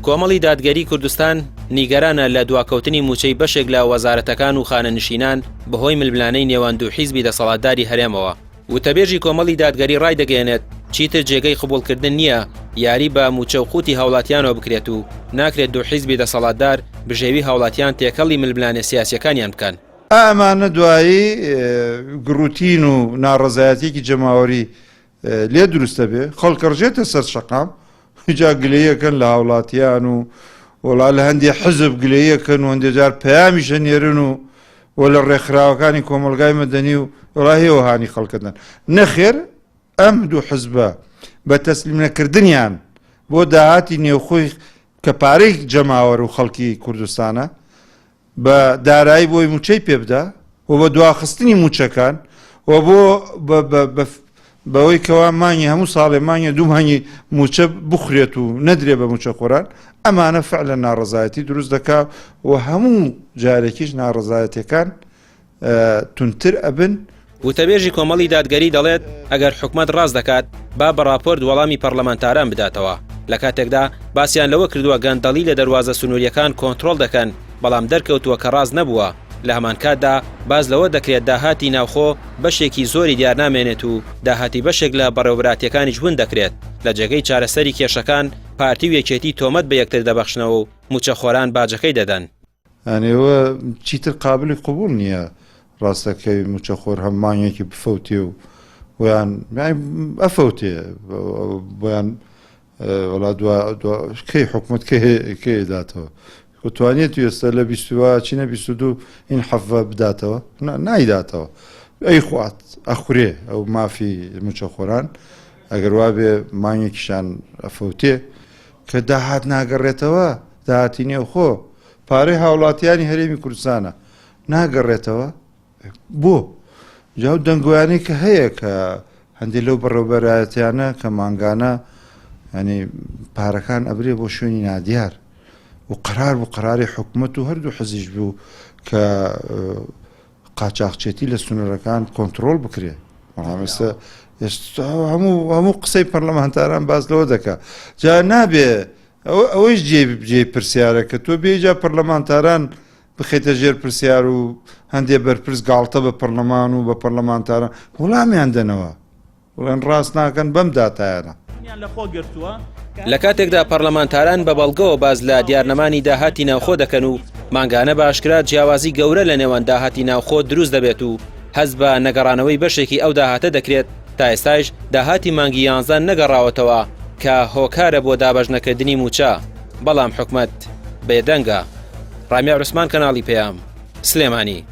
کۆمەڵی دادگەری کوردستان نیگەرانە لە دواکەوتنی مووچەی بەشێک لە وەزارەتەکان و خانەنشینان بەهۆی ململانێی نێوان دوو حیزبی دەسەڵاتداری هەرێمەوە. وتەبێژی کۆمەڵی دادگەری ڕایدەگەیەنێت، چیتر جێگەی قبوڵکردن نییە یاری بە مووچە و قوتی هاوڵاتیانەوە بکرێت و ناکرێت دوو حیزبی دەسەڵاتدار بژێوی هاوڵاتیان تێکەڵی ململانێ سیاسییەکانیان بکەن. ئەمانە دوایی گڕوتین و ناڕەزایەتیەکی جەماوەری لێ دروست دەبێ، خەڵک ڕژێتە سەر شەقام، جا گلەییەکەن لە هاوڵاتیان و وەڵا لە هەندێ حزب گلەییەکەن و هەندێ جار پەیامیش ئەنێرن و و لە ڕێکخراوەکانی کۆمەڵگای مەدەنی و وەڵا هێوە هانی خەڵکەدەن. نەخێر ئەم دوو حزبە بە تەسلیم نەکردنیان بۆ داهاتی نێوخۆی کە پارەی جەماوەر و خەڵکی کوردستانە بە دارایی بۆی مووچەی پێ بدا و بە دواخستنی مووچەکان و بۆ بەوەی کەوا مانگی هەموو ساڵێ مانگێ دوو مانگی مووچە بخورێت و نەدرێ بە مووچەخۆران ئەمانە فعلە ناڕەزایەتی دروست دەکا و هەموو جارێکیش ناڕەزایەتیەکان توندتر ئەبن. وتەبێژی کۆمەڵی دادگەری دەڵێت، ئەگەر حکومەت ڕاست دەکات با بە ڕاپۆرت وەڵامی پەڕلەمانتاران بداتەوە، لە کاتێکدا باسیان لەوە کردووە گەندەڵی لە دەروازە سنوورییەکان کۆنترۆڵ دەکەن، بەڵام دەرکەوتووە کە ڕاست نەبووە، لە هەمانکاتدا باس لەوە دەکرێت داهاتی ناوخۆ بەشێکی زۆری دیارنامێنێت و داهاتی بەشێک لە بەڕێوەبراتییەکانیش ون دەکرێت، لە جێگەی چارەسەری کێشەکان پارتی و یەکێتی تۆمەت بە یەکتر دەبەخشنەوە و مووچەخۆران باجەکەی دەدەن. یانی ئەوە چیتر قابلی قبوڵ نییە ڕاستەکەی موچەخۆر هەم مانگێکی بفەوتێ و بۆیان ئەفەوتێ بۆیان وڵا کەی حکومت کێ داتەوە توانێت ئێستا لە 20 چینە 22 این حەفە بداتەوە نایداتەوە ئەی خوات ئەخورێ ئەو مافی موچەخۆران ئەگەر وابێ مانگێکیشان ئەفەوتێ کە داهات ناگەڕێتەوە داهاتی نێوخۆ پارەی هاوڵاتیانی هەرێمی کوردستانە ناگەڕێتەوە بۆ جا و دەنگۆیانەی کە هەیە کە هەندێک لەو بەڕێوبەرایەتیانە کە مانگانە ینی پارەکان ئەبرێ بۆ شوێنی نادیار و قرار بوو قراری حکومت و هەردوو حزیش بوو کە قاچاخچێتی لە سنوورەکان کۆنتترۆل بکرێ بەڵام ئێستا ئێستا هەموو هەموو قسەی پەرلەمانتاران باس لەوە دەکا جا نابێ ئەوەیش جێ جێی پرسیارە کە تۆ بێ جا پەرلەمانتاران بخەیتە ژێر پرسیار و هەندێ بەرپرس گاڵتە بە پەرلەمان و بە پەرلەمانتاران وڵامیان دەنەوە بڵێن ڕاست ناکەن بەم داتایانە. لە کاتێکدا پەرلەمانتاران بە بەڵگەوە باس لە دیارنەمانی داهاتی ناوخۆ دەکەن و مانگانە بە ئاشکرا جیاوازی گەورە لە نێوان داهاتی ناوخۆ دروست دەبێت و هەست بە نەگەڕانەوەی بەشێکی ئەو داهاتە دەکرێت، تا ئێستایش داهاتی مانگی یانزە نەگەڕاوەتەوە کە هۆکارە بۆ دابەشنەکردنی مووچە، بەڵام حکومەت بێدەنگە. ڕامیار عوسمان کەناڵی پەیام، سلێمانی.